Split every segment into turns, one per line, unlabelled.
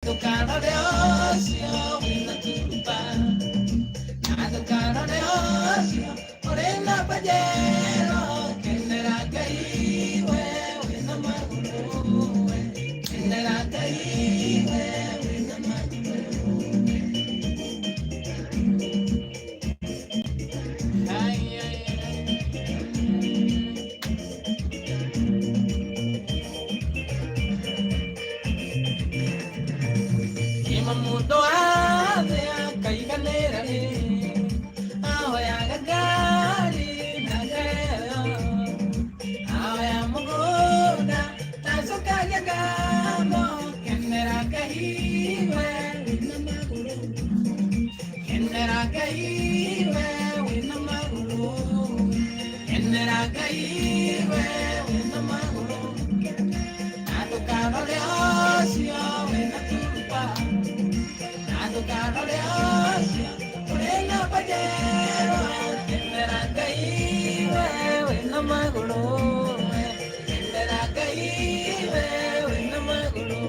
Ndũkarore ũcio wĩna turuba, na ndũkarore ũcio ũrĩ na pajero, kenera Ngai we wĩna magũrũ, we kenera Ngai we wĩna magũrũ. Ai, ai, ai. Ima mundu athe akaiganĩra rĩ, ahoyaga ngari na ngaheo, ahoya mũgũnda na acokagia ngatho, kenera Ngai we wĩna magũrũ, kenera Ngai we wĩna magũrũ, kenera Ngai we wĩna magũrũ, na ndũkarore ũcio wĩna turuba, na ndũkarore ũcio ũrĩ na pajero, kenera Ngai we wĩna magũrũ, kenera Ngai we wĩna magũrũ.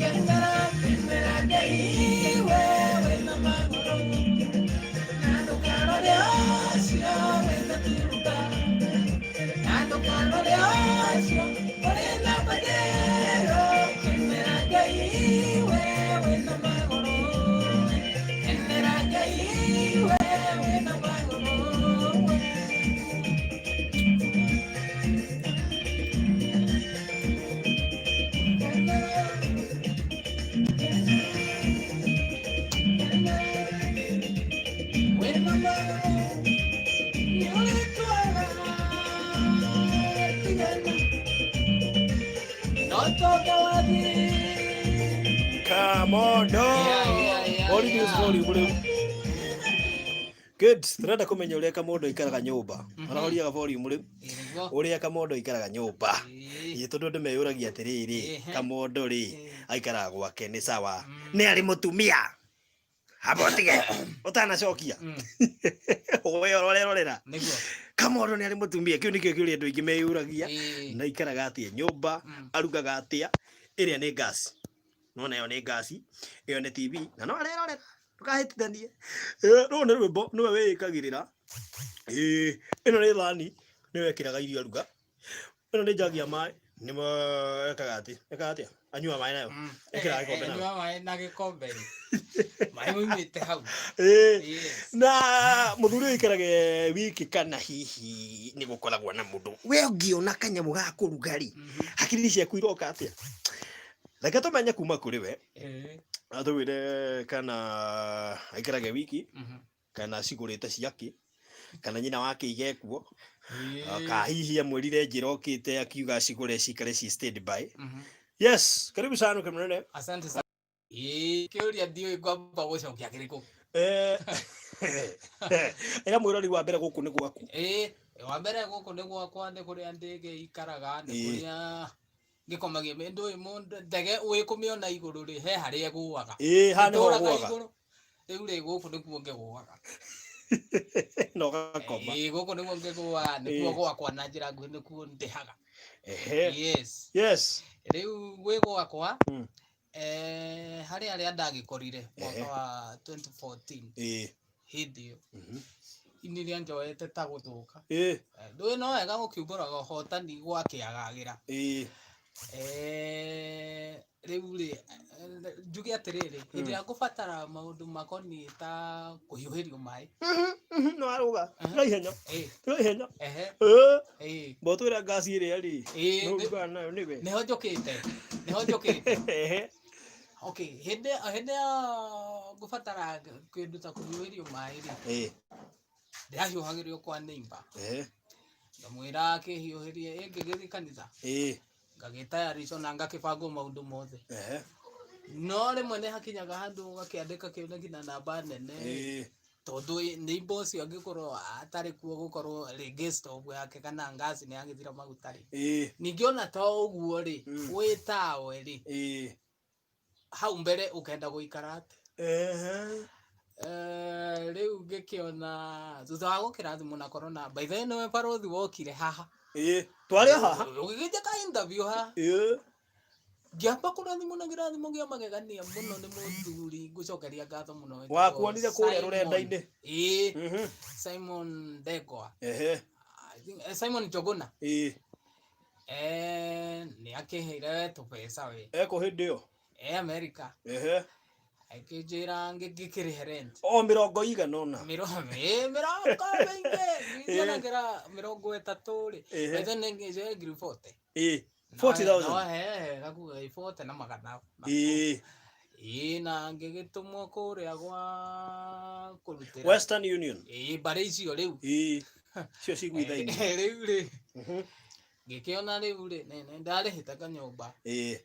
Kenera, kenera Ngai we wĩna magũrũ, na ndũkarore ũcio wĩna turuba, na ndũkarore ũcio ũrĩ na pajero, kenera Ngai we wĩna magũrũ, kenera Ngai we wĩna magũrũ. Wĩna magũrũ nĩ ũrĩtwara tigana no tonga wathiĩ.
Come on, no.
Yeah.
Volume is volume rĩu. Good. Tũrenda kũmenya ũrĩa kamondo aikaraga nyũmba. Arahoriaga volume rĩu.
Nĩguo.
Ũrĩa kamondo aikaraga nyũmba.
Ĩĩ.
Ĩ tondũ andũ meyũragia atĩrĩrĩ, kamondo rĩ, aikaraga gwake nĩ sawa. Nĩ arĩ mũtumia. Hamba ũtige ũtanacokia. We ũrorerorera.
Nĩguo.
Kamondo nĩ arĩ mũtumia. Kĩu nĩkĩo kĩũria andũ aingĩ meyũragia.
Ĩĩ.
Na aikaraga atĩa nyũmba, arugaga atĩa. Ĩrĩa nĩ ngasi. Nona ĩyo nĩ ngasi, ĩyo nĩ TV na no arerorera. Ndũkahĩtithanie. Rũrũ nĩ rwĩmbo nĩwe wĩĩkagĩrĩra. Ĩĩ, ĩno nĩ thani nĩwe ĩkĩraga irio aruga. Ĩno nĩ njagi ya maĩ nĩwe ekaga atĩ, ekaga atĩa? Anyuaga maĩ nayo. Ĩkĩraga gĩkombe nayo.
Nyua maĩ na gĩkombe rĩ. Maĩ maumĩte hau.
Ĩĩ.
Yes.
Na mũthuri ũyũ aikarage wiki kana hihi nĩ gũkoragwo na mũndũ. We ũngĩona kanyamũ ga kũruga rĩ, hakiri ciaku iroka atĩa? Reke tũmenye kuma kũrĩ we.
Ĩĩ.
Atwĩre kana aikarage wiki kana acigũrĩte ciake kana nyina wake ige kuo
Ĩĩ.
ka hihi amwĩrire njĩra okĩte akiuga acigũre cikare ci stand by. Yes, karibu sana kĩmũnene.
Asante sana. Ĩĩ, kĩũria ndiũĩ ngwamba gũcokia kĩrĩkũ.
Ĩra mwĩrori wa mbere gũkũ nĩ gwaku.
Ĩĩ, wa mbere gũkũ nĩ gwakwa, nĩ kũrĩa ndĩgĩikaraga, nĩ
Ĩĩ.
kũrĩa ngĩkomagia. Ndũĩ mũndũ ndege wĩkũmĩona igũrũ rĩ, he harĩa ĩgũaga.
Ĩĩ, haha nĩho
Ĩtũraga
ũgũaga.
igũrũ. Rĩu rĩ, gũkũ nĩkuo ngĩgũaga.
Na ũgakoma.
Ĩĩ, gũkũ nĩguo ngĩgũaga, nĩkuo
Ĩĩ.
gwakwa na njĩra nguhĩ nĩkuo ndĩhaga.
Ehe.
Yes.
Yes.
Rĩu gwĩ gwakwa, harĩ arĩa ndagĩkorire mwaka wa 2014
Ĩĩ.
hĩndĩ ĩyo ini rĩa njoete ta gũthũka.
Ĩĩ.
Ndũĩ no wega gũkiumbũraga ũhotani gwakĩagagĩra.
Ĩĩ.
Rĩu rĩ, njuge atĩrĩrĩ, hĩndĩ ĩrĩa ngũbatara maũndũ makoniĩ ta kũhiũhĩrio maĩ.
No arũga. Tiga ihenya.
Ĩĩ.
Tiga ihenya.
Ehe.
Ĩĩ.
Ĩĩ.
Mbotwĩra ngasi ĩrĩa rĩ.
Ĩĩ,
No ũrugaga nayo nĩwe.
Nĩho njũkĩte. Nĩho njũkĩte.
Ehe.
Okay, hĩndĩ ĩyo ngũbatara kĩndũ ta kũhiũhĩrio maĩ rĩ,
Ĩĩ.
ndĩrahiũhagĩrio kwa neighbor.
Ehe.
Ngamwĩra akĩhiũhĩrie, ĩ ngĩgĩthiĩ kanitha.
Ĩĩ.
Ngagĩtayarisha na ngakĩbangwo maũndũ mothe.
Ehe.
No rĩmwe nĩ hakinyaga handũ ũgakĩandĩka kĩoneki na namba nene.
Ĩĩ.
Tondũ neighbor ũcio angĩkorwo atarĩ kuo gũkorwo rĩngĩ stove yake kana ngasi nĩ yagĩthira maguta rĩ.
Ĩĩ.
Ningĩ ona to ũguo rĩ, wĩ tawe rĩ,
Ĩĩ.
hau mbere ũkenda gũikara atĩa?
Ehe.
Rĩu ngĩkĩona thutha wa gũkĩrathimwo na corona, by the way nĩwe barothi wokire haha.
Ĩĩ, twarĩ o haha.
Ũgĩgĩnjĩka interview haha.
Ĩĩ.
Ngĩamba kũrathimwo na kĩrathimo kĩa magegania mũno nĩ mũthuri ngũcokeria ngatho mũno wĩtagwo
Wakuonire kũrĩa
Simon.
rũrenda-inĩ.
Ĩĩ, Simon Ndegwa. I think, Simon Njuguna.
Ĩĩ.
Nĩ akĩheire tũbeca we.
Ekũ hĩndĩ ĩyo?
America. Akĩnjĩra ngĩkĩrĩhe rent.
O mĩrongo igana ũna.
Mĩrongo mĩingĩ. Ngĩnjĩra 30 rĩ. Betha nĩ ngĩnjĩra ngiri 40.
Ĩĩ. 40,000.
No he gakuga 40 na magana.
Ĩĩ.
Ĩĩ, na ngĩgĩtũmwo kũrĩa gwa kũrutĩra.
Western Union.
Ĩĩ, mbarĩ icio rĩu.
Ĩĩ. Cio ciguithaine.
Rĩu rĩ. Ngĩkĩona rĩu rĩ, nĩ ndarĩhĩte kanyũmba.
Ĩĩ.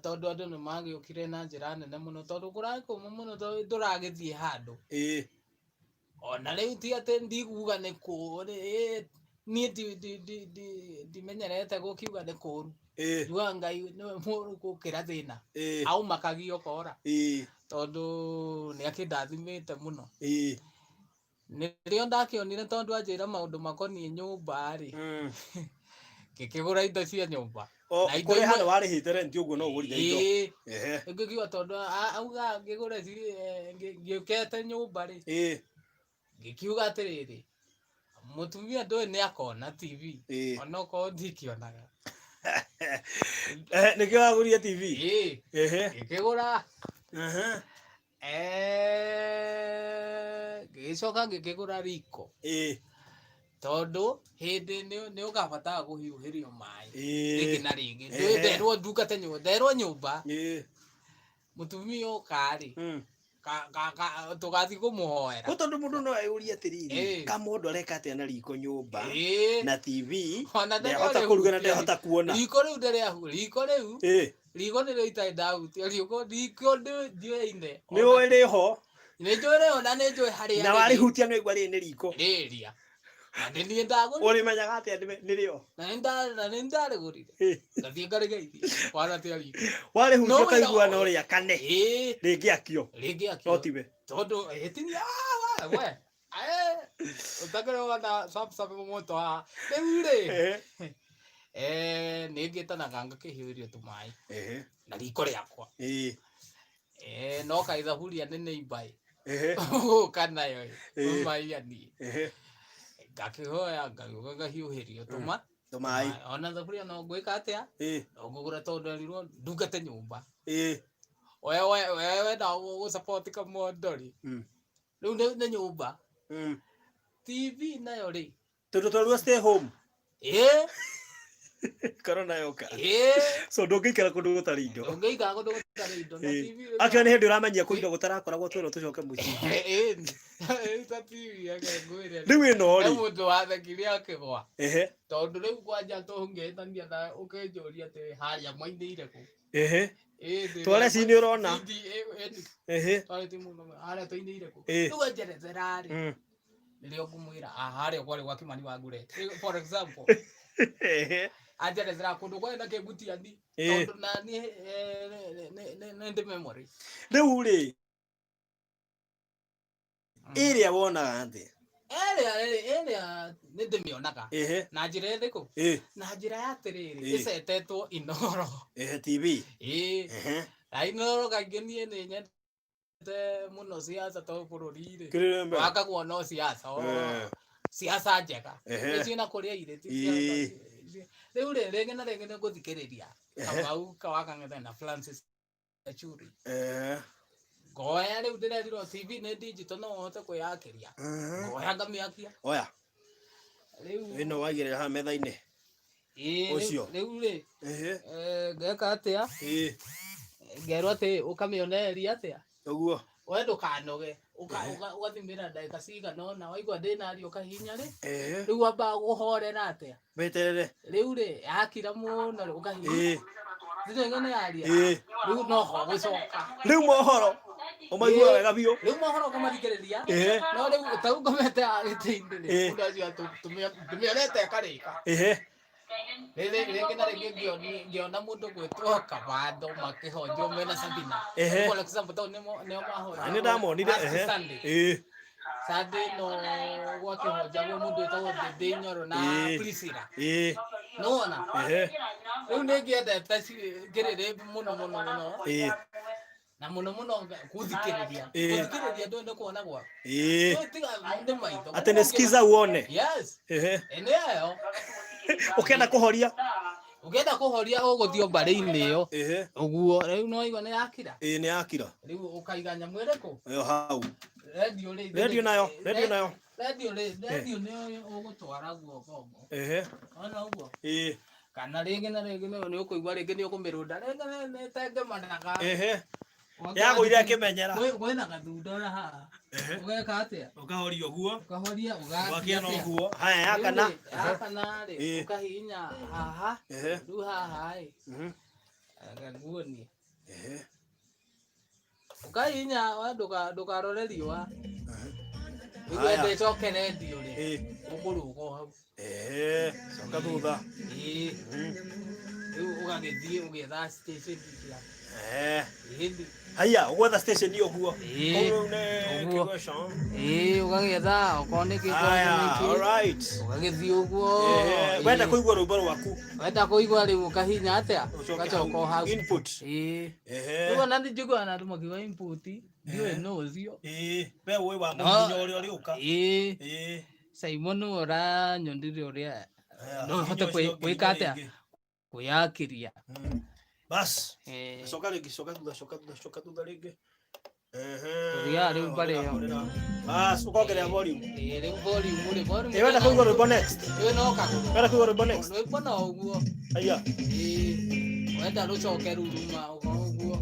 Tondũ andũ nĩ magĩũkire na njĩra nene mũno, tondũ kũrarĩ kũmũ mũno, tondũ ndũragĩthiĩ handũ.
Ĩĩ.
Ona rĩu ti atĩ ndikuga nĩ kũũ, niĩ ndimenyerete gũkiuga nĩ kũũru.
Ĩĩ.
Njugaga Ngai nĩwe mũũru gũkĩra thĩna.
Ĩĩ.
Aumakagia ũkora.
Ĩĩ.
Tondũ nĩ akĩndathimĩte mũno.
Ĩĩ.
Nĩrĩo ndakĩonire tondũ anjĩra maũndũ makoniĩ nyũmba rĩ. Ngĩkĩgũra indo cia nyũmba.
O,
Na indo
kũrĩ
imwe-
handũ warĩhĩte rent ũguo no ũgũrire indo.
Ĩĩ.
Ehe.
Ngĩkiuga tondũ auga ngĩgũre ngĩũkete nyũmba rĩ.
Ĩĩ.
Ngĩkiuga atĩrĩrĩ, mũtumia ndũĩ nĩ akona TV.
Ĩĩ.
Onokorwo ndikĩonaga.
Ehe, nĩkĩo wagũrire TV?
Ĩĩ.
Ehe.
Ngĩkĩgũra.
Ehe.
Ngĩgĩcoka ngĩkĩgũra riko.
Ĩĩ.
Tondũ hĩndĩ nĩ ũkabatara kũhiũhĩrio maĩ.
Ĩĩ.
Rĩngĩ na rĩngĩ.
Ehe.
Nderwo ndungate nyũmba, nderwo nyũmba.
Ĩĩ.
Mũtumia ũka rĩ. Tũgathiĩ kũmũhoera.
Ko tondũ mũndũ no eyũrie atĩrĩrĩ,
Ĩĩ.
kamũndũ areka atĩa na riko nyũmba
Ĩĩ.
na TV,
Ona
ndehota
ndarĩ
kũruga na
hutia.
ndehota kuona.
Riko rĩu ndĩrĩahu, riko rĩu.
Ĩĩ.
Riko nĩrĩo itarĩ ndahutia, riko ndiũyaine.
Nĩ ũĩ rĩho.
Nĩ njũĩ rĩho na nĩ njũĩ harĩa
Na
rĩrĩ.
warĩhutia nĩ waigua rĩrĩ nĩ riko.
Rĩrĩa. Na nĩ niĩ ndagũrire.
Ũrĩmenyaga atĩa nĩ rĩo?
Na nĩ ndarĩgũrire.
Ĩĩ.
Ngathiĩ ngarĩgeithia. Wana atĩa riko.
Warĩhutia
No wĩra
ũkaigua no rĩakane.
Ĩĩ.
Rĩngĩakio.
Rĩngĩakio.
No tiwe.
Tondũ, ti niĩ, we. Ũtakĩrĩ wona sap moto haha. Rĩu rĩ.
Ehe.
Nĩ ngĩtanaga ngakĩhiũria tũmaĩ.
Ehe.
Na riko rĩakwa.
Ĩĩ.
No kaithaburia nĩ neighbor ĩ.
Ehe.
Gũka nayo ĩ.
Ĩĩ.
Maia niĩ.
Ehe.
Ngakĩhoya ngagĩũka ngahiũhĩrio tũma.
Tũmaĩ.
Ona thaburia no ngwĩka atĩa?
Ĩĩ.
No ngũgũra tondũ nderirwo ndungate nyũmba.
Ĩĩ.
We wenda gũ support kamondo rĩ. Rĩu nĩ nyũmba. TV nayo rĩ.
Tondũ twaruga stay home.
Ĩĩ.
Corona yoka.
Ĩĩ.
So ndũngĩikara kũndũ gũtarĩ indo.
Ndũngĩikara kũndũ gũtarĩ indo na
Ĩĩ.
TV rĩu.
Actually nĩ hĩndĩ ũramenya kũindo gũtarakoragwo twĩrwo tũcoke mũciĩ.
Ĩĩ. Rĩu ta TV yake ngwĩre.
Rĩu ĩno rĩ.
He mũndũ wathekire akĩgwa.
Ehe.
Tondũ rĩu kwanja tũngĩhĩtania na ũkĩnjũria atĩ harĩa mwainĩire kũ.
Ehe.
Ĩĩ, ndĩ-
Tware ci nĩ ũrona.
CD, ĩ, ĩ,
Ehe.
tware ti mũndũ ũmwe, harĩa tũinĩire kũ.
Ĩĩ.
Rĩu anjerethera rĩ. Nĩrĩo ngũmwĩra, harĩa kwarĩ gwa Kimani wa Ngure. For example.
Ehe.
Anjerethera kũndũ kwarĩ na kĩngutiani.
Ĩĩ.
Tondũ na niĩ, nĩ ndĩ memory.
Rĩu rĩ, ĩrĩa wonaga atĩa?
Ĩrĩa nĩ ndĩmĩonaga.
Ehe.
Na njĩra ĩrĩkũ?
Ĩĩ.
Na njĩra ya atĩrĩrĩ,
Ĩĩ.
ĩcetetwo Inooro.
Ehe, TV.
Ĩĩ.
Ehe.
Na Inooro kaingĩ niĩ nĩ nyendete mũno siasa tondũ bũrũri rĩ.
Kĩrĩrĩ mbere.
Wakagwo no siasa. O,
Ehe.
siasa njega.
Ehe.
Nĩ ciĩna kũrĩa irĩ, ti
Ĩĩ.
siasa. Rĩu rĩ, rĩngĩ na rĩngĩ nĩ ngũthikĩrĩria.
Ehe.
Kamau Kawakang'ethe na Francis Gachuri.
Ehe.
Ngoya rĩu ndĩrerirwo TV nĩ digital no ũhote kwĩyakĩria.
Ehe.
Ngoya ngamĩakia.
Oya.
Rĩu
Ĩno waigĩrĩra haha metha-inĩ.
Ĩĩ,
Ũcio.
rĩu rĩ,
Ehe.
ngeka atĩa?
Ĩĩ.
Ngerwo atĩ ũkamĩonereria atĩa?
Ũguo.
We ndũkanoge.
Ehe.
Ũgathimĩra ndagĩka cigana ũna, waigua ndĩna aria ũkahihinya rĩ.
Ehe.
Rĩu wambaga kũhorera atĩa?
Weterere.
Rĩu rĩ, yakira mũno rĩ, ũkahihinya.
Ĩĩ.
Thutha ĩngĩ nĩ yaria.
Ĩĩ.
Rĩu no ho gũcoka.
Rĩu mohoro. Ũmaiguaga
Ĩĩ.
wega biũ.
Rĩu mohoro ũkamathikĩrĩria.
Ehe.
No rĩu ta rĩu ngomete haha gĩtĩ-inĩ rĩ,
Ĩĩ.
mũndũ acio tũmĩonete ĩkarĩka.
Ehe.
Rĩngĩ na rĩngĩ ngĩona mũndũ gwĩtwo Kabando makĩhonjwo mena Sabina.
Ehe.
For example, tondũ nĩo mahonjagwo
Nĩ ndamonire.
last
Ehe.
Sunday. Sunday no gwakĩhonjagwo mũndũ wĩtagwo Ndĩndĩ Nyoro na Priscilla. Nĩwona? Rĩu nĩ ngĩendete kĩrĩrĩ mũno mũno mũno. Na mũno mũno gũthikĩrĩria. Gũthikĩrĩria ndũĩ nĩ kuona gwaku. Ndũĩ tiga nĩ maitho.
Atĩ nĩ skiza uone.
Yes. Ĩ nĩ ĩyo.
Ũkĩenda kũhoria.
Ũngĩenda kũhoria ũgũthiĩ o mbarĩ-inĩ ĩyo. Ũguo rĩu no igua nĩ yakira.
Ĩĩ nĩ yakira.
Rĩu ũkaiga nyamũ ĩrĩkũ?
Ĩyo hau.
Redio rĩ.
Redio nayo, redio nayo.
Redio rĩ, redio nĩ ũgũtwara guoko ũguo. Wona ũguo? Kana rĩngĩ na rĩngĩ nĩ ũkũigua rĩngĩ nĩ ũkũmĩrũnda rĩngĩ nĩ ĩtengemanaga.
Yagũire akĩmenyera.
Kwĩna gathundo na haha. Ũgeka atĩa?
Ũkahoria ũguo.
Ũkahoria ũgakia
Ũgakia na ũguo. Haya yakana.
Yakana rĩ, ũkahihinya haha. Rĩu haha ĩ. Nguonie. Ũkahihinya we ndũkarore riũa. Rĩu wenda ĩcoke redio rĩ, ũkũrũga o hau.
Coka thutha.
Rĩu ũgagĩthiĩ ũgĩetha station ciaku. Ĩĩ.
Haya, ũgwetha station ũguo.
Ĩĩ.
Kũu nĩ
Ũguo.
kĩgoco.
Ĩĩ, ũgagĩetha okorwo nĩ kĩgoco
Haya,
nĩ kĩ.
alright.
Ũgagĩthiĩ ũguo.
Wenda kũigua rwĩmbo rwaku.
Wenda kũigua rĩu ũkahihinya atĩa?
Ũcoke
Ũgacoka o hau.
Input.
Ĩĩ. Rĩu ona nĩ njiguaga na andũ makiuga input, ndiũĩ nũ ũcio.
Ĩĩ, we ũĩ wa mũhinya ũrĩa ũrĩũka.
Ĩĩ.
Ĩĩ.
Simon nĩwe ũranyonirie ũrĩa no ũhote gwĩka atĩa? Kwĩyakĩria.
Bas. Coka rĩngĩ, coka thutha, coka thutha, coka thutha rĩngĩ.
Tũthiaga rĩu mbarĩ ĩyo.
Bas, ũkongerera volume.
Ĩĩ, rĩu volume rĩ, volume.
Ĩĩ, wenda kũigua rwĩmbo next.
Ĩĩ, no kagũrũ.
Wenda kũigua rwĩmbo next.
Rwĩmbo no ũguo.
Haya.
Ĩĩ. Wenda rũcoke ruruma ũguo.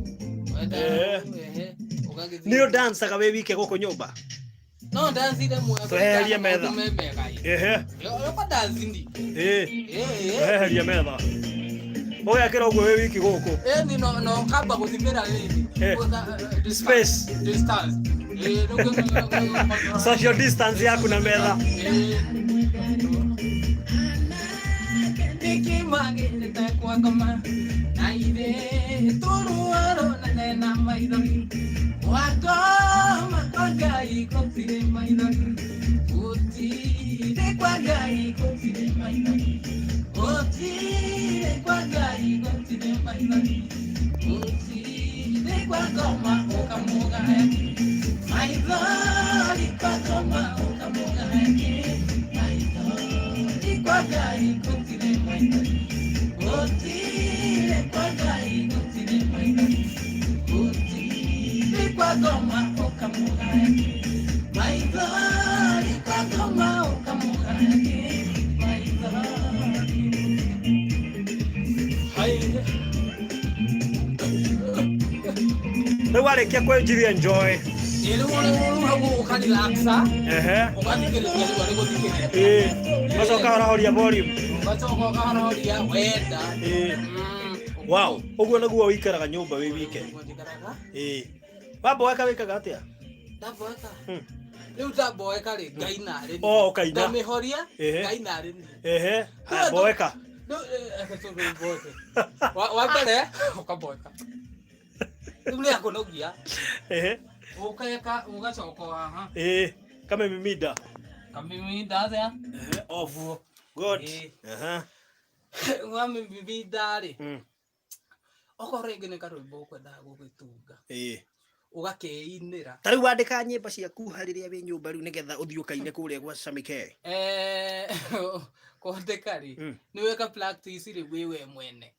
Wenda ehe, ũgagĩthiĩ.
Nĩ ũdancaga wĩ wike gũkũ nyũmba?
No ndancire mwega.
Tweherie metha.
Me mega.
Ehe.
Yoka dancini.
Ĩĩ. Tweherie metha. Ũgekĩra ũguo wĩ wiki gũkũ.
Ĩĩ ni no no kamba gũthimĩra rĩrĩ.
Space.
Distance. Ĩĩ rĩu
Social distance yaku na metha.
Nĩkĩmagĩrĩte kwa ngoma na irĩ tũruo rũnene na maithori wakoma kwa Ngai gũtirĩ maithori gũtirĩ kwa Ngai gũtirĩ maithori gũtirĩ kwa Ngai gũtirĩ maithori gũtirĩ kwa ngoma ũkamũgaya maithori kwa ngoma ũkamũgaya maithori kwa Ngai gũtirĩ maithori gũtirĩ kwa Ngai gũtirĩ maithori gũtirĩ kwa ngoma ũkamũgaya maithori kwa ngoma ũkamũgaya maithori.
Rĩu warĩkia kwĩnjiria enjoy.
Ĩĩ, rĩu rĩu hau ũkarelaxa. Ũgathikĩrĩria rĩu arĩ gũthikĩrĩria.
Ĩĩ. Ũgacoka ũkahoria volume.
Ũgacoka ũkahoria wenda.
Ĩĩ. Wow, ũguo nĩguo ũikaraga nyũmba wĩ wike. Ĩĩ. Wamboeka wĩkaga atĩa?
Ndamboeka. Rĩu ndamboeka rĩ, ngaina rĩ.
Oh, ũkaina.
Ndamĩhoria, ngaina rĩ.
Ehe. Haya, boeka.
Rĩu reke tũmboeke. Wa mbere ũkamboeka. Rĩu nĩ akũnogia. Ũkeka ũgacoka haha.
Ĩĩ, kamĩmimida.
Kamĩmimida atĩa?
Off. Good.
Wamĩmimida rĩ. Okorwo rĩngĩ nĩ karwĩmbo ũkwendaga gũgĩtunga. Ũgakĩinĩra.
Ta rĩu wandĩka nyĩmbo ciaku harĩrĩa wĩ nyũmba rĩu nĩgetha ũthiĩ ũkaine kũrĩa gwa Sammy K.
Kwandĩka rĩ, nĩ weka practice rĩ wĩ we mwene.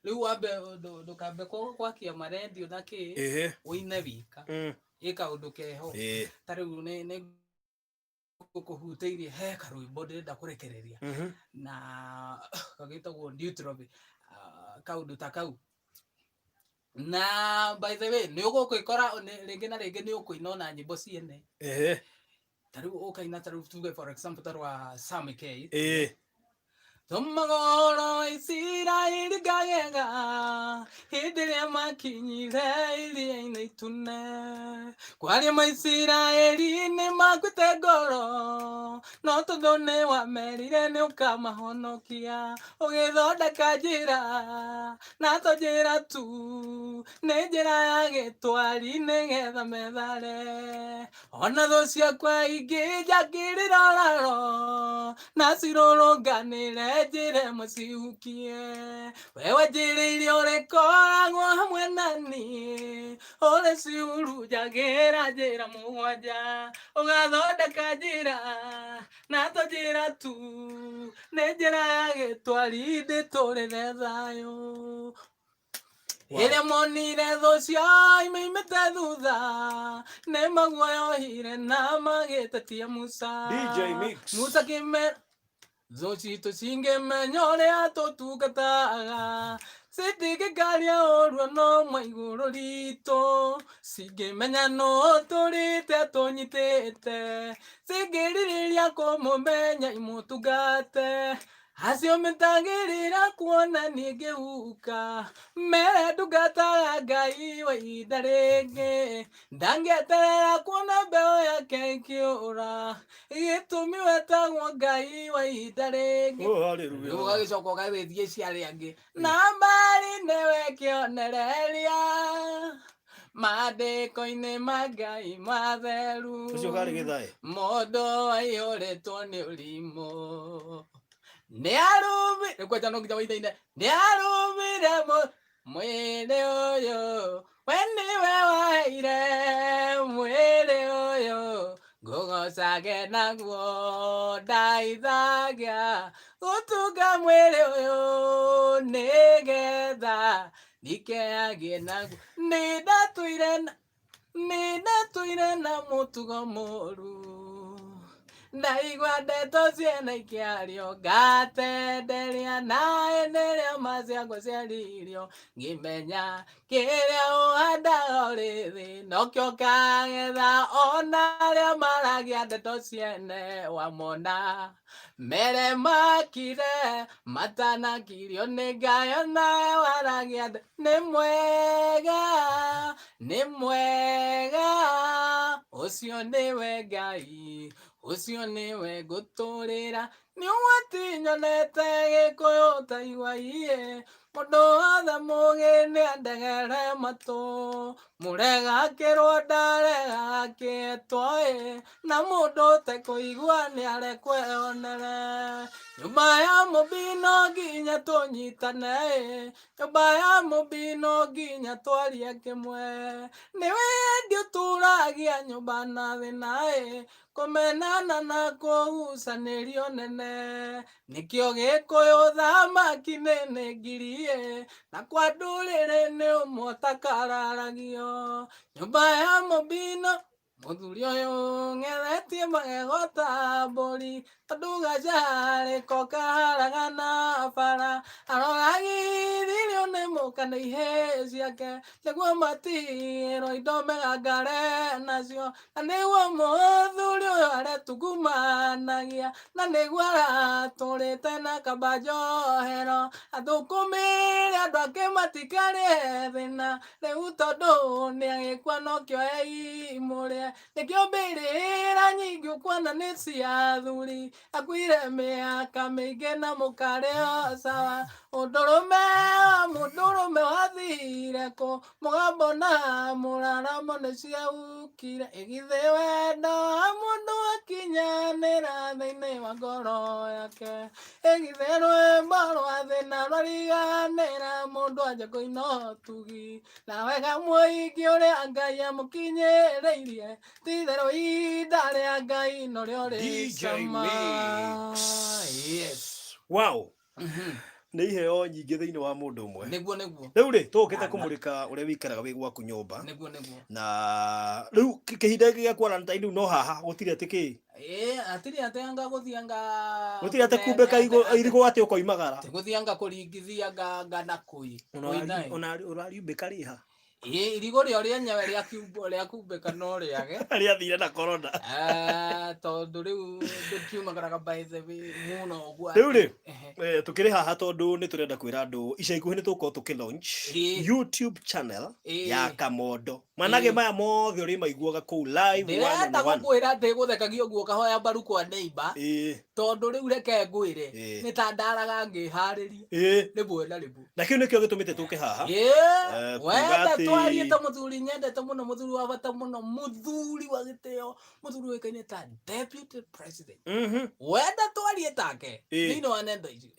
Rĩu wambe ndũkambe gwakia marendio na kĩ, ũine wika. Ĩ kaũndũ keho. Ta rĩu nĩ ngũkũhutĩirie he karwĩmbo ndĩrenda kũrekereria. Na gagĩtagwo Deuteronomy, kaũndũ ta kau. Na by the way, nĩ ũgũgĩkora rĩngĩ na rĩngĩ nĩ ũkũina ona nyĩmbo ciene. Ta rĩu ũkaina ta rĩu tuge for example ta rwa Sammy K. Tũmagoro wa Isiraeli ngagega hĩndĩ ĩrĩa makinyire iria-inĩ itune. Kwaria ma Isiraeli nĩ makuĩte ngoro No tondũ nĩ wamerire nĩ ũkamahonokia, ũgĩthondeka njĩra na to njĩra tu, nĩ njĩra ya gĩtwari nĩgetha methare. Ona thũ ciakwa ingĩnjakĩrĩra raro, na cirũrũnganĩre njĩra ĩmwe cihukie, we wanjĩrĩire ũrĩkoragwo hamwe na niĩ, ũrĩcihurunjagĩra njĩra mũgwanja, ũgathondeka njĩra na to njĩra tu, nĩ njĩra ya gĩtwari ndĩtũrĩre thayũ. Rĩrĩa monire thũ ciao imeimĩte thutha, nĩ maguoyohire na magĩtetia Musa.
DJ Mix.
Musa kĩmera thũ citũ cingĩmenya ũrĩa tũtungataga, citingĩkaria ũru no mwe igũrũ ritũ, cingĩmenya no tũrĩte tũnyitĩte, cingĩrirĩria kũmũmenya imũtungate. Acio metagĩrĩra kuona niĩ ngĩhuka, mere ndungataga Ngai wa ihinda rĩngĩ, ndangĩeterera kuona mbeũ yake ĩkĩũra, gĩtũmi wetagwo Ngai wa ihinda rĩngĩ.
Oh, hallelujah.
Rĩu ũgagĩcoka ũgagĩthiĩ cia arĩa angĩ, nambari nĩwe kĩonereria maandĩko-inĩ ma Ngai matheru.
Ũcio karĩ gĩthaĩ.
Mũndũ aiyũrĩtwo nĩ ũrimũ nĩ arumire kwanja no nginya wĩithaine nĩ arumire mwĩrĩ ũyũ, we nĩwe waheire mwĩrĩ ũyũ, ngũgocage naguo ndaithagia gũtunga mwĩrĩ ũyũ, nĩgetha ndikeagie naguo. Nĩ ndatũire na nĩ ndatũire na mũtugo mũru, ndaigua ndeto ciene ikĩario, ngatenderia naĩ nĩrĩo maciakwa ciaririo, ngĩmenya kĩrĩa ũhandaga ũrĩ thĩ nokĩo ũkagetha, ona arĩa maragia ndeto ciene wamona mere makire matanakirio nĩ Ngai, onawe waragia nĩ mwega, nĩ mwega, ũcio nĩwe Ngai, ũcio nĩwe ngũtũrĩra. Nĩ ũgwati nyonete Gĩkũyũ taigua iye, mũndũ wothe mũgĩ nĩ andegere matũ, mũrega akĩrwo ndarega akĩetwo ĩ, na mũndũ ũtekũigua nĩ arekwo eyonere. Nyũmba ya mũmbi no nginya tũnyitane ĩ, nyũmba ya mũmbi no nginya twarie kĩmwe, nĩ wendi ũtũragia nyũmba na thĩna ĩ, kũmenana na kũgucanĩrio nene, nĩkĩo Gĩkũyũ thamaki nĩ ngiri ĩ, na kwa ndũrĩrĩ nĩ ũmwe ũtakararagio. Nyũmba ya mũmbi no mũthuri ũyũ ng'ethetie magego ta mbũri, tondũ gacarĩko kaharaga na bara, aroragithirio nĩ mũka nĩ ihĩĩ ciake, nĩguo matigĩrwo indo megangare nacio, na nĩguo mũthuri ũyũ aretungumanagia, na nĩguo aratũrĩte na kamba njohero, athũkũmĩre andũ ake matikarĩe thĩna, rĩu tondũ nĩagĩkua nokĩo eimũrĩe, nĩkĩo mbĩrĩra nyingĩ ũkuona nĩ cia athuri, akuire mĩaka mĩingĩ na mũkarĩo sawa, ũndũrũme wa mũndũrũme wathire kũ, mũgambo na mũraramo nĩ ciaukire, ĩgithĩ wendo wa mũndũ wakinyanĩra thĩinĩ wa ngoro yake, ĩgithĩ rwĩmbo rwa thĩna rwariganĩra, mũndũ anje kũina ũtugi, na wega mũingĩ ũrĩa Ngai amũkinyĩrĩirie, ti-itherũ ihinda rĩa Ngai norĩo rĩ
DJ
cama.
Mix.
Yes.
Wow. Nĩ iheo nyingĩ thĩinĩ wa mũndũ ũmwe.
Nĩguo nĩguo.
Rĩu rĩ, tũũkĩte kũmũrĩka ũrĩa wĩikaraga wĩ gwaku nyũmba.
Nĩguo nĩguo.
Na rĩu kĩhinda gĩkĩ gĩa quarantine rĩu no haha gũtirĩ atĩ kĩ.
Ĩĩ, hatirĩ atĩ anga gũthiĩ anga
Gũtirĩ atĩ kumbĩka irigũ atĩ ũkoimagara.
Gũthiĩ anga kũringithia anga anga na kũi. Kũina ĩ.
Ona ũrariumbĩka rĩha.
Ĩ, irigũ rĩo rĩenyewe rĩa kumbĩka no rĩage.
Rĩathire na corona.
Eh, tondũ rĩu ndũkiumagaraga, by the way, mũno ũguo.
Rĩu rĩ,
Ehe.
Tũkĩrĩ haha tondũ nĩ tũrenda kwĩra andũ ica ikuhĩ nĩ tũgũkorwo tũkĩ launch YouTube channel ya Kamondo. Manage maya mothe ũrĩmaiguaga kũu live one
Ndĩrenda
on one.
gũkwĩra atĩ gũthekagia ũguo ũkahoya mbaru kwa neighbor, tondũ rĩu reke ngwĩre, nĩ ta ndaraga ngĩharĩria rĩmwe na rĩmwe.
Na kĩu nĩkĩo gĩtũmĩte tũke haha. Kuga
Wenda twarie ta mũthuri nyendete mũno, mũthuri wa bata mũno, mũthuri wa gĩtĩo, mũthuri ũĩkaine ta deputy president. Wenda twarie take thĩinĩ wa nenda icio,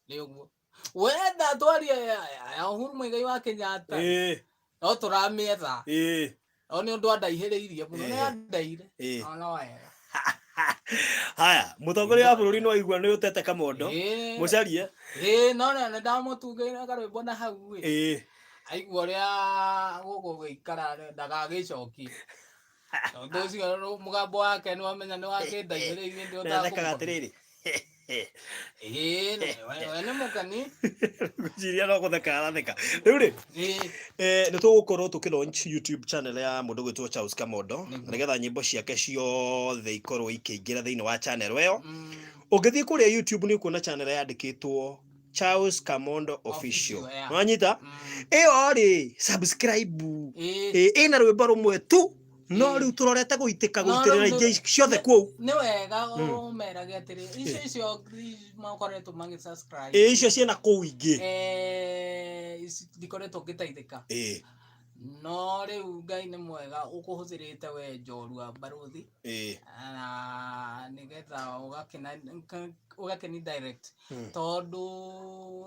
nĩ ũguo wenda twarie ya Uhuru Muigai wa Kenyatta, no tũramĩetha, no nĩ ũndũ andaihĩrĩirie mũno, nĩ andaire. No no wega.
Haya, mũtongoria wa bũrũri no aigua nĩ ũtete Kamondo. Mũcarie.
Ĩĩ, no nĩ ndamũtungĩire karwĩmbo na hau ĩ. Aigua ũrĩa gũkũ gũikara ndagagĩcokie, tondũ ũcio mũgambo wake nĩ wamenya nĩ wakĩndaihĩrĩirie nĩ
Na thekaga atĩrĩrĩ.
Ĩĩ, we nĩ mũkeni.
Ngwĩciria no gũtheka aratheka. Rĩu rĩ, nĩ tũgũkorwo tũkĩ launch YouTube channel ya mũndũ gwĩtwo Charles Kamondo, na nĩgetha nyĩmbo ciake ciothe ikorwo ikĩingĩra thĩinĩ wa channel ĩyo. Ũngĩthiĩ kũrĩa YouTube nĩ ũkuona channel yandĩkĩtwo Charles Kamondo Official.
Official, yeah.
Wanyita? Ĩyo rĩ, subscribe. Ĩna rwĩmbo rũmwe tu, no rĩu tũrorete gũitĩka
No,
gũitĩrĩra
rĩu
ingĩ ciothe kũu.
Nĩ wega ũmerage atĩrĩ, icio makoretwo magĩ subscribe.
Ĩ, icio ciĩna kũu ingĩ.
Ici ndikoretwo ngĩteithĩka, no rĩu Ngai nĩ mwega ũkũhũthĩrĩte we njorua barũthi, na nĩgetha ũgakĩni direct, tondũ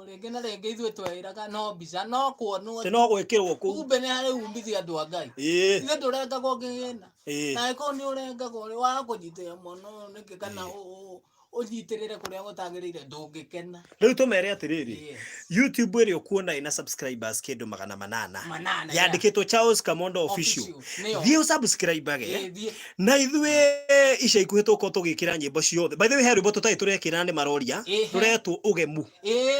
rĩngĩ na rĩngĩ ithuĩ twĩraga no mbica no kuonwo.
Tĩ no gwĩkĩrwo kũu.
Kumbe nĩ harĩ umithio, andũ a Ngai. Ithe ndũrengagwo kĩgĩna, na angĩkorwo nĩ ũrengagwo rĩ, waga kũnyitĩrĩra mwana ũyũ nĩkĩ, kana ũnyitĩrĩre kũrĩa gũtagĩrĩire, ndũngĩkena.
Rĩu tũmere atĩrĩrĩ, YouTube ĩrĩa ũkuona ĩna subscribers kĩndũ 800,
800,
yandĩkĩtwo Charles Kamondo Official.
Official, nĩyo.
Thiĩ ũsubscribe-age.
Ĩĩ, thiĩ.
Na ithuĩ ica ikuhĩ tũkorwo tũgĩkĩra nyĩmbo ciothe. By the way, he rwĩmbo tũtarĩ tũrekĩra, nĩ maroria, rũretwo Ũgemu,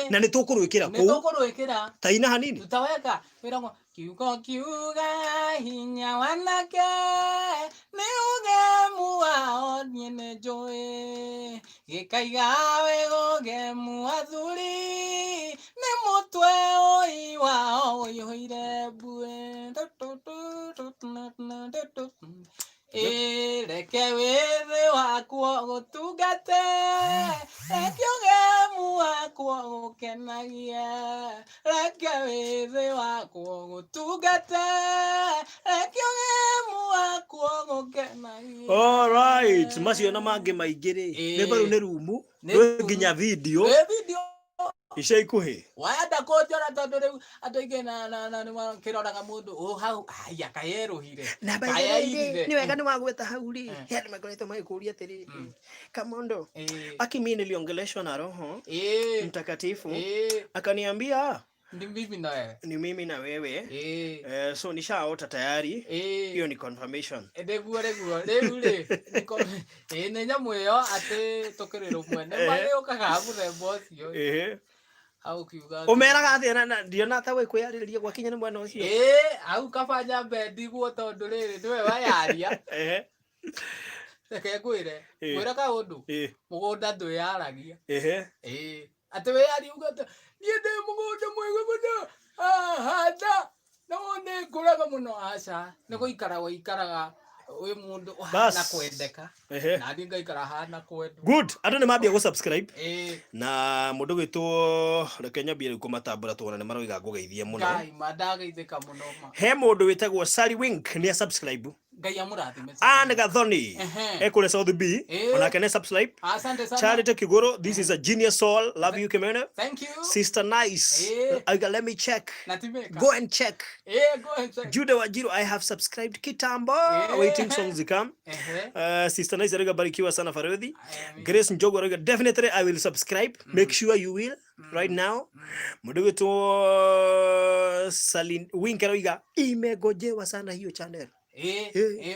na nĩ tũkũrwĩkĩra
Nĩ
kũu.
Tũkũrwĩkĩra.
Ta ina hanini.
Tutaweka wĩragwo kiugo kiuga hinya wanake nĩ ũgemu wao, niĩ nĩ njũĩ gĩkaiga wega ũgemu athuri nĩ mũtwe ũi wao ũiyũire mbuĩ. Ĩ, reke wĩthĩ wakwo gũtungate, reke ũgemu wakwo gũkenagie, reke wĩthĩ wakwo gũtungate, reke ũgemu wakwo gũkenagie.
Alright, macio na mangĩ maingĩ rĩ, rwĩmbo rũu nĩ rumu.
Nĩ
rwĩ
rumu.
Nginya video
Rwĩ video.
Ica ikuhĩ.
Wenda kũnjora, tondũ rĩu andũ aingĩ na nĩ makĩroraga mũndũ ũ hau aya kayerũhire.
Na by the
Kaya
way rĩ,
irire.
nĩ wega nĩ wagweta hau rĩ, he andũ makoretwo magĩkũria atĩrĩrĩ, Kamondo, aki mimi niliongeleshwa na Roho Mtakatifu, akaniambia
Ni mimi na wewe.
Ni mimi na wewe. So nishaota tayari. Hiyo ni confirmation.
Nĩguo nĩguo rĩu rĩ ĩĩ nĩ nyamũ ĩyo atĩ tũkĩrĩ rũmwe nĩ magĩũkaga mũthemba ũcio hau kiuga
Ũmeraga atĩa na ndiona ta gwĩkwĩyarĩrĩria gwakinya nĩ mwena ũcio.
Ĩĩ, hau kaba nyambe ndigwo, tondũ rĩrĩ nĩwe wayaria. Reke ngwĩre, ngwĩre kaũndũ, mũgũnda ndwĩyaragia. Ĩĩ, atĩ wĩyarie uge atĩ niĩ ndĩ mũgũnda mwega mũno, handa na wone ngũraga mũno, aca, nĩ gũikara wĩikaraga wĩ mũndũ ũhana
Bas.
kwendeka, na niĩ ngaikara hana kwendwo.
Good, andũ nĩ mambia gũ-subscribe. Na mũndũ gwĩtwo, reke nyambie rĩu kũmatambũra tuona nĩ maroiga ngũgeithie mũno.
Ngai ma ndageithĩka mũno ma.
He mũndũ wĩtagwo Sally Wink nĩ subscribe.
Ngai amũrathime.
Anne Gathoni ekũrĩa South B, onake nĩ subscribe.
Asante sana.
Charity Kiguru, this is a genius soul, love you Kimene.
Thank you.
Sister Nice. Aiga, let me check.
Na timeka.
Go and check.
Go and check.
Jude Wanjiru, I have subscribed kitambo, waiting songs to come. Sister Nice arauga barikiwa sana Farodhi.
Amen.
Grace Njogu arauga definitely I will subscribe. Make sure you will right now. Mũndũ gwĩtwo Salin Wink arauga imegojewa sana hiyo channel.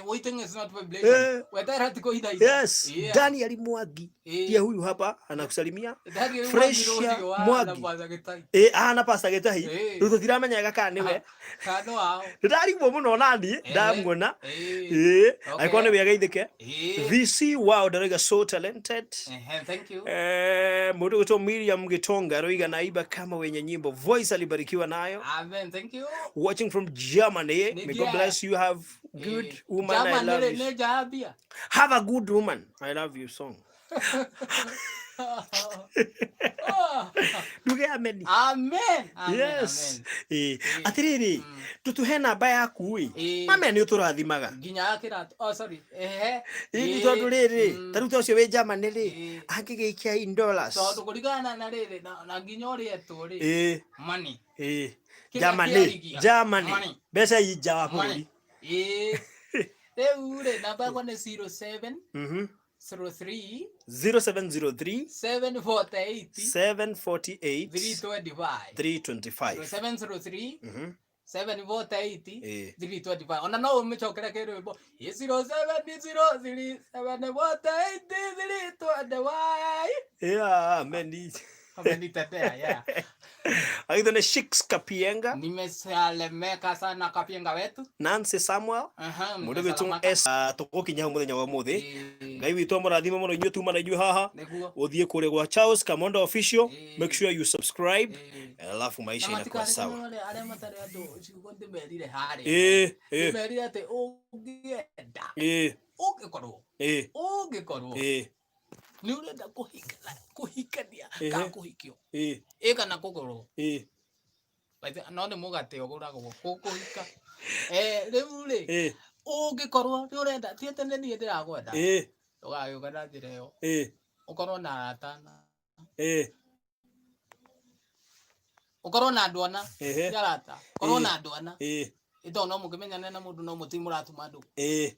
Waiting is not vibration. Wetera ti kuhithaitha.
Yes. Daniel Mwangi ndiye huyu hapa anakusalimia.
Daniel
Fresh
Mwangi
ya
rũciũ wa
Mwangi.
na Pastor Gĩtai.
Ahana Pastor Gĩtahi. Rĩu tũtiramenyaga kana nĩwe.
Kana wao.
Nĩndarigwo mũno naniĩ ndamuona. Angĩkorwo nĩwe ageithĩke. VC wow ndaroiga so talented.
Thank you.
Mũndũ gwĩtwo Miriam Gitonga aroiga naiba kama wenye nyimbo. Voice alibarikiwa nayo.
Amen, thank you.
Watching from Germany. May God
Nĩngia-
bless you. Have good woman. I
German
love
nĩ
you.
nĩ njambia.
Have a good woman. I love you song. Nduge ameni.
Amen. Amen.
Yes.
Amen.
Atiriri, tutuhe namba yaku ĩ. Mame nĩ ũtũrathimaga.
Nginya kĩratũ. Oh, sorry. Ehe.
Ĩ tondũ rĩrĩ, ta rĩu ta ũcio wĩ Germany rĩ, angĩgĩikia in dollars.
Tondũ kũringana na rĩrĩ na nginya ũrĩa etwo rĩ. Money. Kĩrĩa
Germany,
kĩarigia.
Germany.
Money.
Mbeca i nja wa bũrũri.
Money. Rĩu rĩ namba yakwa nĩ 07 03
0703
748
748
325.
325.
703 748 325. Ona no ũmĩcokere kĩrwĩmbo 0703 748 325.
Yeah, ameni.
Amenitetea, yeah.
Aitho nĩ Shix Kapienga,
Nimesalemeka sana Kapienga wetu.
Nancy Samuel,
Aha,
mũndũ gwĩtwo
nimesalamaka.
S tũgũkinya hau mũthenya wa ũmũthĩ. Ngai witũ amũrathime mũno inyuĩ tuma na inyuĩ haha.
Nĩguo.
Ũthiĩ kũrĩa gwa Charles Kamondo Official, make sure you subscribe, alafu maisha
Na
inakuwa sawa.
matikariganĩrwo arĩa matarĩ andũ ciugo ndĩmerire harĩa. Ndĩmerire atĩ ũngĩenda, ũngĩkorwo, ũngĩkorwo nĩ ũrenda kũhikania kana kũhikio. Ĩ kana kũgũrwo. By the- no nĩ mũgate ũgũragwo kũhika. Rĩu rĩ, ũngĩkorwo nĩ ũrenda, ti atĩ nĩ niĩ ndĩrakwenda. Ndũgagĩũka na njĩra ĩyo. Ũkorwo na arata ana. Ũkorwo na andũ ana. Ti arata. Ũkorwo na andũ ana. Ĩ tondũ no mũkĩmenyane na mũndũ no mũti mũratuma andũ.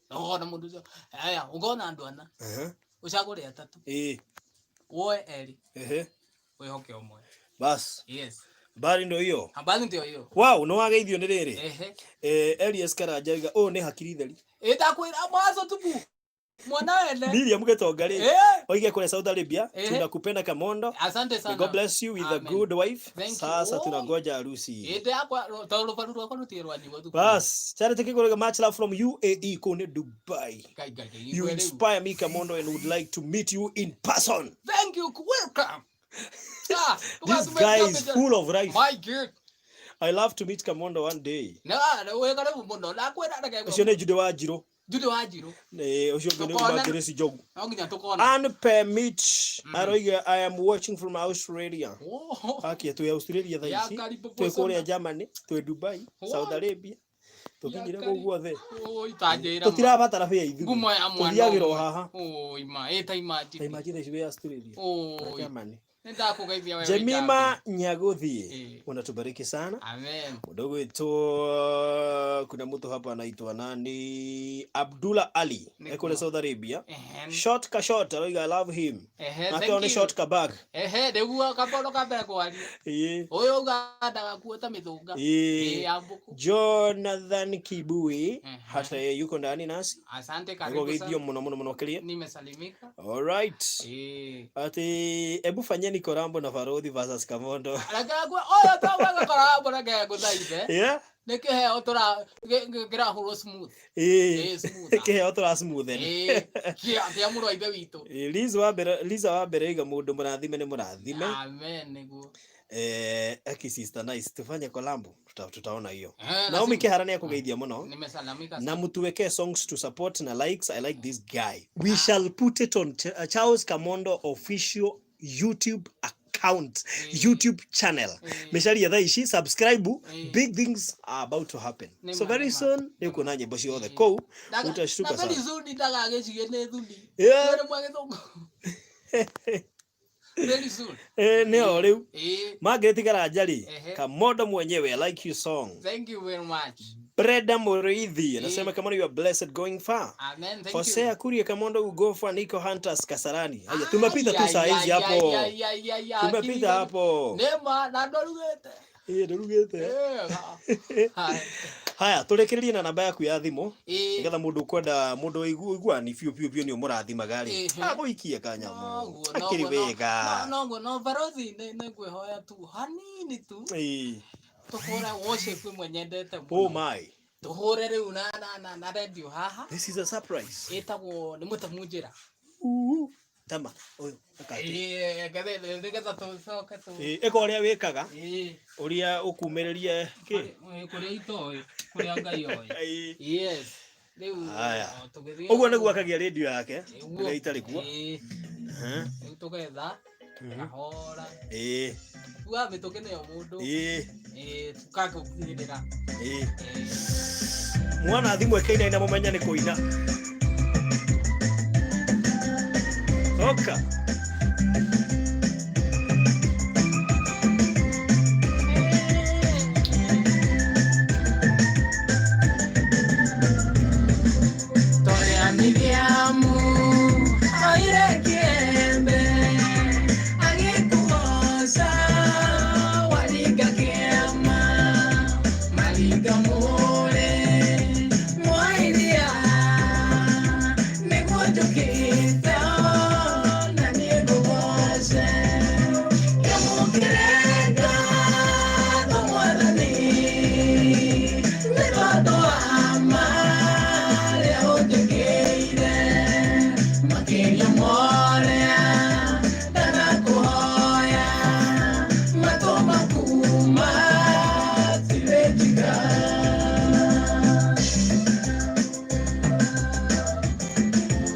Na ũkorwo na mũndũ ũcio. Aya, ũkorwo na andũ ana. Ũcagũre atatũ. Woe erĩ. Wĩhoke ũmwe.
Bas.
Yes.
Habari ndio hiyo.
Habari ndio hiyo.
Wow, nĩ wageithio nĩ rĩrĩ. Elias Karanja oiga ũyũ nĩ hakiri theri.
Ĩtakwĩra mwazo tupu. Mwana wene.
Miriam Gitonga rĩ, oige kũrĩa Saudi Arabia, tunakupenda Kamondo.
Asante
May
sana.
God bless you with a
Amen.
good wife.
Thank you.
Sasa tunangoja harusi.
Ĩndĩ yakwa tondũ rũbaru rwakwa rũtirĩ rwanyuo thukuru.
Bas, Charity Kigorega, much love from UAE kune Dubai.
Ngai, Ngai, Ngai,
You
rĩu.
inspire me Kamondo and would like to meet you in person.
Thank you. Welcome.
This guy is full of life.
My God.
I love to meet Kamondo one day.
Na wĩ karibu mũno. Ndakwĩra reke
Ũcio nĩ Jude wa Njirũ.
Jude wa Njirũ.
Ũcio ũngĩ nĩ
Tũkona.
uma Grace Njogu.
No nginya tũkona.
Ann Permit aroiga I am watching from Australia.
Oh.
Akia twĩ Australia thaa
Ya
ici.
karibu
Twĩ kũrĩa
sana.
Germany, twĩ Dubai, Saudi Arabia. Tũkinyire
Ya
kũu guothe.
Oi, ta njĩra ma.
Tũtirabatara bĩa ithuĩ.
Ngumo ya mwana
Tũthiagĩra o
ũmwe.
haha.
Oi, ma, ĩ ta imagine.
Ta imagine ici wĩ Australia. Na
Oi.
Germany.
Nĩndakũgeithia wewe
Jemima Nyaguthi, unatubariki sana.
Amen.
Mdogo wetu kuna mtu hapa anaitwa nani? Abdullah Ali.
Nĩ
Eko Saudi Arabia. Short ka short, aroiga I love him.
Ehe,
Nake
thank
one
you.
short ka back.
Ehe, nĩguo kaboro ka mbere kwaria. Ũyũ ugandaga kuo ta mĩthũnga. Ya mbũkũ.
Jonathan Kibui hata yeye yuko ndani nasi.
Asante, karibu
Nĩgũgeithio
sana.
mũno mũno mũno makĩria.
Nimesalimika.
All right. Ati ebu fanyeni Korambo na Farodhi versus Kamondo.
Reke ngwe ũyũ to gweka korambo reke ngũthaithe. Nĩ kĩheo tũra kĩrahũrwo smooth. Smooth.
Kĩheo tũra smooth.
Kĩa mũrũ wa ithe witũ.
Liza wa mbere, Liza wa mbere iga mũndũ mũrathime nĩ mũrathime.
Amen, nĩguo.
Aki sister nice, tufanye kolambo, tutaona hiyo. Naomi Kihara nĩ akũgeithia mũno.
Nimesalamika
Na mtuwekee songs to support na likes. I like this guy. We shall put it on Charles Kamondo official YouTube account, YouTube channel. Mesharia thaa ici subscribe, big things are about to happen.
Nĩ
So
ma,
very
nĩ ma.
soon nĩ ũkuona nyĩmbo ciothe kũu, utashtuka
Na very
sana.
soon ndagagĩcirie nĩ thuni. Nĩ mwa gĩthũngũ. Very soon.
Nĩo rĩu. Margaret Karanja rĩ, Kamondo mwenyewe, I like your song.
Thank you very much.
Brenda Muriithi anasema Kamondo you are blessed going far.
Amen, thank
Hosea
you.
Kuria Kamondo you go far. Nico Hunters Kasarani. Haya, tumepita tu saa hizi hapo. Tumepita hapo.
Nĩma na ndwarugĩte.
Ndũrugĩte. Haya, tũrĩkĩrĩrie na namba yaku ya thimũ,
Ĩĩ.
nĩgetha mũndũ ũkwenda, mũndũ ũiguani biũ biũ biũ nĩ ũmũrathimaga rĩ,
Ĩhĩ.
agũikie kanyamũ
Noguo,
akĩrĩ
noguo, no-
wega.
Noguo no barothi, nĩ ngwĩhoya tu hanini tu
Ĩĩ.
tũhũre worship ĩmwe nyendete
Oh
mũno.
my.
Tũhũre rĩu na radio haha.
This is a surprise.
Ĩtagwo nĩ mũtemu njĩra.
Uu. Tama ũyũ ũkate.
Ĩĩ, nĩgetha tũcoke tu.
Ĩĩ, ĩka ũrĩa wĩkaga,
Ĩĩ.
ũrĩa ũkumĩrĩrie kĩ.
Kũrĩa itoĩ, kũrĩa Ngai oĩ.
Ĩĩ.
Yes, rĩu
Haya.
o, tũgĩthiĩ
Ũguo nĩguo akagia radio yake
Nĩguo.
rĩrĩa itarĩ kuo.
Ĩĩ.
Mhm.
Rĩu tũgetha kahora,
Ĩĩ.
tuga mĩtũkĩ nĩyo mũndũ.
Ĩĩ.
Ĩĩ, tũkagũkinyĩrĩra.
Ĩĩ.
Ĩĩ.
Mwana thimũ ĩkĩinaina mũmenye nĩ kũina. Oka.
Toria Miriamu oire kĩembe agĩkũgoca waringa kĩama maringa mũrĩ mwairia nĩguo njũkĩte na niĩ ngũgoce kĩamũkĩre ngatho Mwathani nĩ tondũ wa marĩa ũnjĩkĩire makĩria morĩa ndanakũhoya matũ maku matirĩ njiga.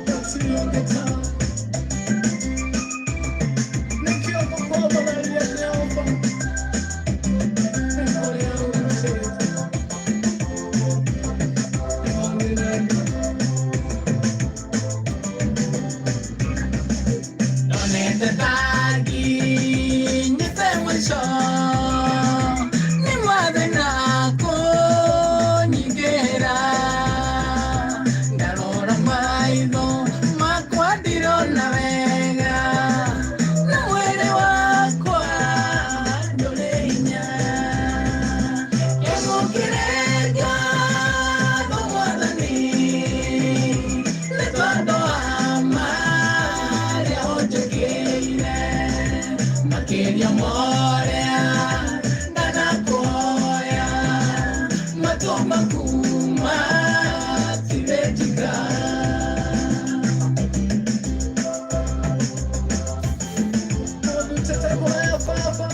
That's your guitar. Nĩkĩo ngũkũmbanagia Jehova, nĩ kũrĩa ũrutĩte. Nĩwagĩrĩire.
Ndonete ta nginyĩte mũico nĩ mwathana kũnyingĩra ndarora maitho makwa ndirona wega na mwĩrĩ wakwa ndũrĩ hinya kĩamũkĩre ngatho Mwathani nĩ tondũ wa marĩa ũnjĩkĩire makĩria morĩa ndanakũhoya matũ maku matirĩ njiga.
Ũndutĩte kũraya Baba,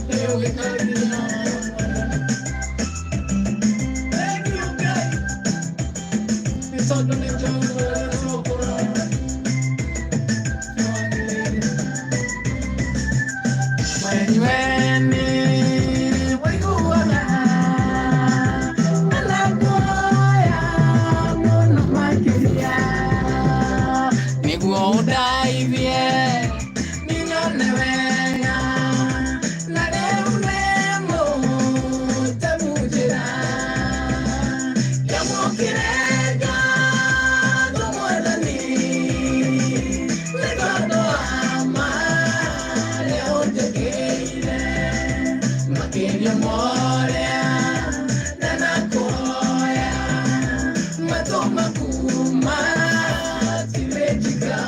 nĩ ũgĩkaria Mwathani. Thank you, Ngai, nĩ tondũ nĩ njũĩ ũrĩa tũkũrora. Nĩwagĩrĩire.
Mwenyewe waiguaga anakuoya mũno makĩria nĩguo ũndaithie ninyone wega na rĩu nĩ mũtemu njĩra kĩamũkĩre ngatho Mwathani nĩ tondũ wa marĩa ũnjĩkĩire makĩria morĩa ndanakũhoya matũ maku matirĩ njiga.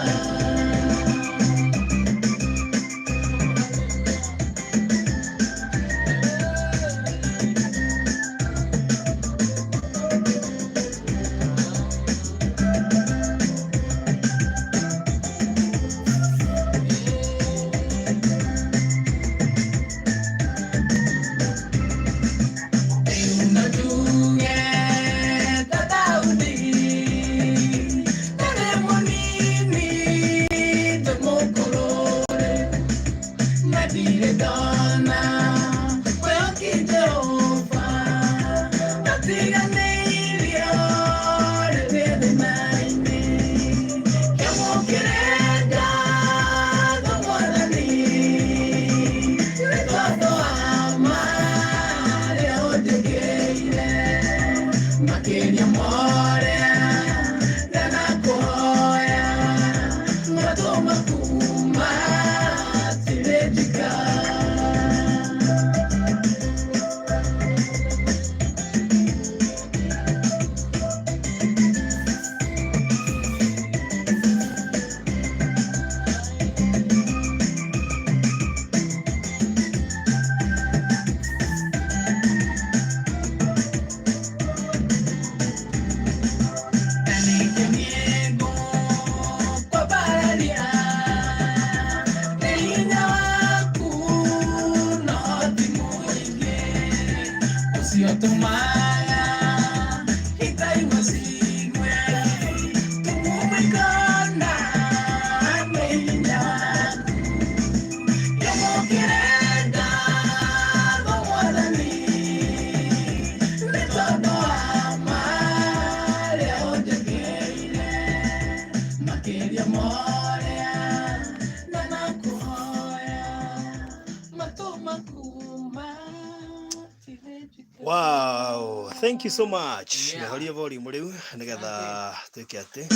Thank you so much.
Yeah.
Nĩhorie volume rĩu nĩgetha twĩke atĩ.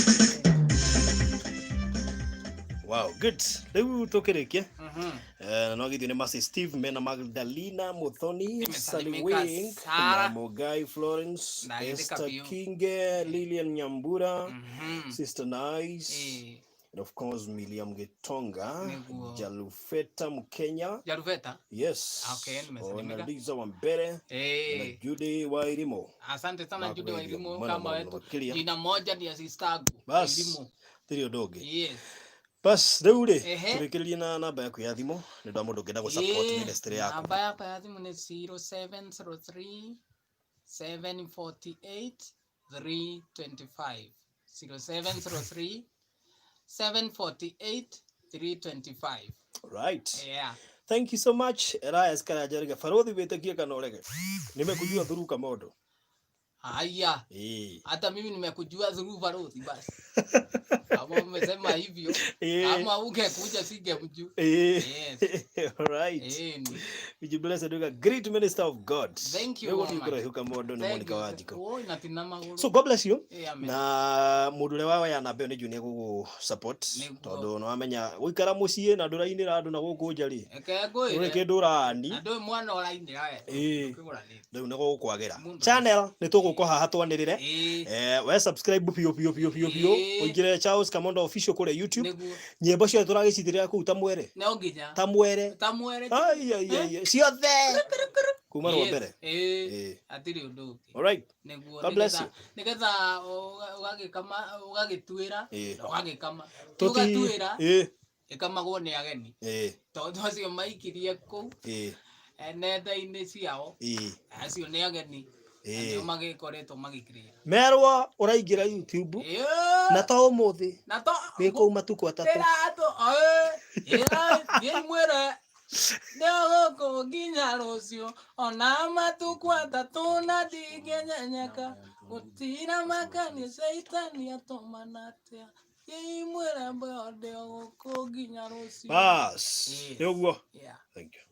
Wow, good. Rĩu tũkĩrĩkia. Eh, no githĩ nĩ Mercy Steve mena Magdalena Muthoni, Sally
Nimesalimika
Wing, na
Sara.
Mugai Florence,
Na githĩ
Esther
kabiũ.
Kinge, Lilian Nyambura, Sister Nice,
Eh,
and of course William Gitonga,
Nĩguo.
Jalufeta Mkenya,
Jaruveta.
yes,
Okay, nimesalimika.
ona Liza Wambere na
Eh,
Judy Wairimo.
asante sana Jude
Nakugeithia
Wairimu
mũno
kama
mũno
wetu.
makĩria.
Jina moja ni asistangu.
Bas.
Wairimu.
Tirĩ ũndũ ũngĩ.
Yes.
Bas, rĩu rĩ,
Ehe.
tũrĩkĩrĩrie na namba yaku ya thimũ nĩ ũndũ wa mũndũ ũngĩenda gũ support
Eh,
ministry yaku.
Namba yakwa ya thimũ nĩ 0703 748 325. 0703 748 325.
Right.
Yeah.
Thank you so much. Elias Karajarega. Farodhi wĩtĩkie kana ũrege. Nimekujua through Kamodo.
Haya.
Eh.
Hata mimi nimekujua through Baruthi basi. Kama umesema hivyo,
Eh.
kama ungekuja singemjua.
Eh.
Yes.
All right.
Eh, ni-
Would you bless and great minister of God.
Thank you,
Nĩguo
woman.
tũkũraihu Kamodo nĩ
Thank
Monica
you.
Wanjikũ.
Oi, na tina magũrũ.
So God bless you.
Eh, amen.
Na mũndũ ũrĩa wawaya namba ĩyo nĩ njũĩ nĩ egũgũ support
Nĩguo.
tondũ nĩ wamenya gũikara mũciĩ na ndũrainĩra andũ na gũkũ nja rĩ
Reke
ndũrĩ
ngwĩre.
kĩndũ ũrani
Na ndũĩ mwana ũrainĩra we.
Ĩĩ.
Ũkĩgũranĩte.
rĩu nĩ gũgũkwagĩra
Mũndũ.
channel nĩ tũgũka haha twanĩrĩre.
Ĩĩ.
Eh, we subscribe biũ biũ biũ biũ biũ
Ĩĩ.
ũingĩre Charles Kamondo official kũrĩa YouTube.
Nĩguo.
Nyĩmbo ciothe tũragĩcithĩrĩra kũu ta mwere
No nginya.
ta mwere
Ta mwere.
ai ai ai ciothe kuma rwa
Yes.
mbere.
Ĩĩ.
Ĩĩ.
Hatirĩ ũndũ ũngĩ.
All right.
Nĩguo
God bless
nĩgetha nĩgetha ũgagĩkama ũgagĩtuĩra
Ĩĩ.
na ũgagĩkama. Ti
Tũti
ũgatuĩra
ĩĩ
ĩkamagwo nĩ ageni.
ĩĩ
Tondũ acio maikirie kũu
ĩĩ
nenda-inĩ ciao
ĩĩ
acio nĩ ageni na nĩo
ĩĩ
magĩkoretwo magĩkirĩra.
merwo ũraingĩra YouTube
Ĩĩ.
na to ũmũthĩ
Na to
wĩ kũu matukũ atatũ.
ĩra andũ ĩra thiĩi mwĩre ndĩ gũkũ nginya rũciũ ona matukũ atatũ na ndingĩnyenyeka gũtira makanie caitani atũmana atĩa thiĩi mwĩre mbeo ndĩ gũkũ nginya rũciũ.
Bas
Yes.
nĩ ũguo.
Yeah.
Thank you.